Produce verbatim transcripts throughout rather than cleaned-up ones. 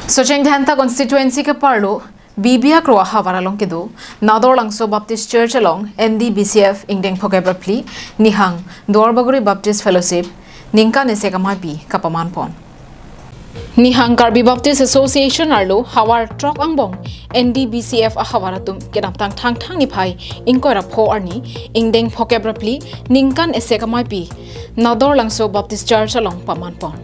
Socheng Dhenta constituency keparlo Bibia Kro ahavar along kedo Nador Langso Baptist Church along N D B C F ingdeng phokep ra phli nihang Duarbagori Baptist Fellowship ningkan isi kamaipi kapaman pon. Nihang Karbi Baptist Association arlo havar throk angbong N D B C F ahavar atum kedamtang Thangthang niphai ingkoi ra pho arni ingdeng phokep ra phli ningkan isi kamaipi Nador Langso Baptist Church along paman pon.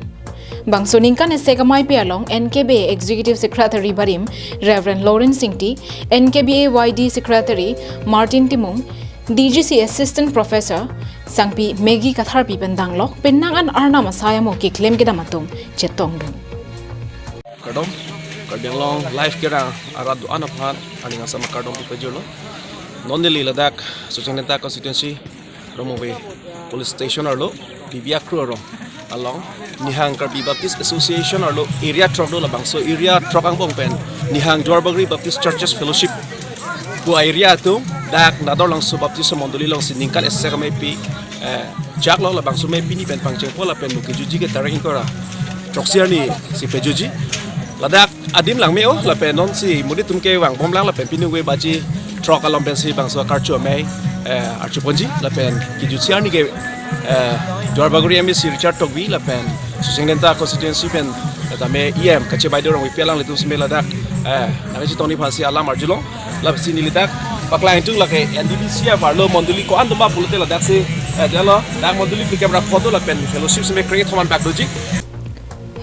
Bangso ningkan isi kamaipi along N K B A Executive Secretary barim Reverend Lawrence Ingti, N K B A Y D Secretary Martin Timung, D G C Assistant Professor Sangpi Maggie Katharpi pen danglok penang an arnam asai amo keklem kedam atum chetongdun. Kardom, Karbi Anglong live kerang arat do-an aphan aning asam kardom pajirlo. Non neli ladak Socheng Dhenta constituency Romove Police Station arlo, Bibia Kro arong along, nihang Karbi Baptist Association arlo area throk do, labangso area throk angbong pen nihang Duarbagori Baptist Churches Fellowship pu area atum dak Nador Langso Baptist Mondoli alongsi ningkan isi kamaipi, eh, chak lo, labangso maipi ni pen pangcheng po lapen mo kejuji ke tarik ingkoi ra throksi arni si pejuji. Ladak adim lang me-o lapen non si muni tum kevang bom lang lapen pini ove baji throk along pensi bangso karcho amei, eh, archo ponji lapen kejut isi arni ke, eh, Duarbagori M A C Richard Tokbi lapen Socheng Dhenta constituency pen tame E M Kache Baideo Rongpipi alanglitum si me ladak, eh, nangchetongji aphansi alam arjulong. Lapusi neli dak paklang tung lake N D B C F arlo mondoli ko-an doma pulote ladak si, eh, jalo dak mondoli phlikep ra pho do lapen fellowship si me kre-thom an bak doji.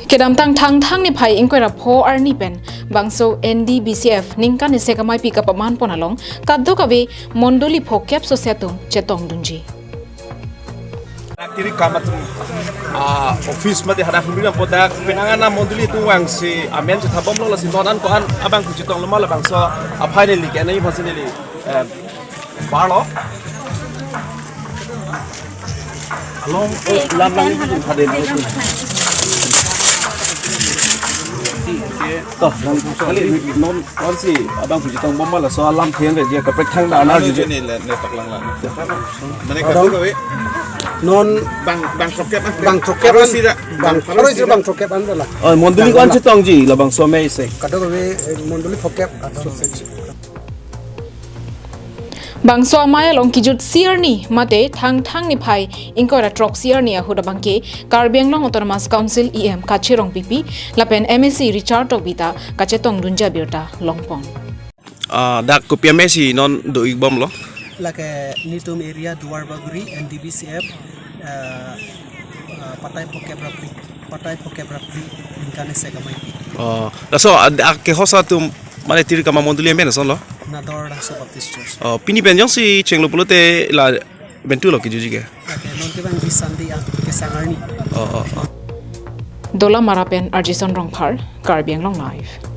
Kedamtang Thangthang niphai ingkoi ra pho arni pen bangso N D B C F ningkan isi kamaipi kapaman pon along kadokave mondoli phokep sose atum chetongdunji. Tiri kam atum, ah, office mate hadak humri lampo dak penang an mondoli atum vangsi amen chetha bomlo, lasi non an ko-an abang chetonglo ma, labangso aphai neli ke nai phansi neli, eh, parlo. Along, eh, lam lang itu hadir itu. Toh, lang kali non, non si abang chetong bom ma, laso alam thiang re dia kaprek thang da anar Ano juje. Jeni le, ne paklang lang. Mane Adam. Kadu kawe. Non bang, bang throkkep ah. Bang throkkep Aro an. Sira, Bang, bang aro sira sira. Bang throkkep an la. Oh, mondoli ko-an chetongji labangso amei si. Kadokave, eh, mondoli phokep. Bangso amei along kejut isi arni mate Thangthang niphai ingkoi ra throksi arni ahut abangke Karbi Anglong Autonomous Council E M Kache Rongpipi lapen M A C Richard Tokbi ta kachetongdunji abirta longpon. Ah, dak kopi amei si non do-ik bomlo? Lake nelitum area Duarbagori N D B C F, eh, eh, patai phokep ra phli, patai phokep ra phli ningkan isi kamaipi. Oh, laso ad-, ak ke hosa atum mane tiri kama mondoli amen asonlo? Nador Langso Baptist Church. Oh, pini pen jongsi chenglo pulote la bentu lo kejuji ke? Lake non kevangji Sunday ah kesang arni. Oh, oh, oh. Dolamara pen Arjison Rongphar, Karbi Anglong Live.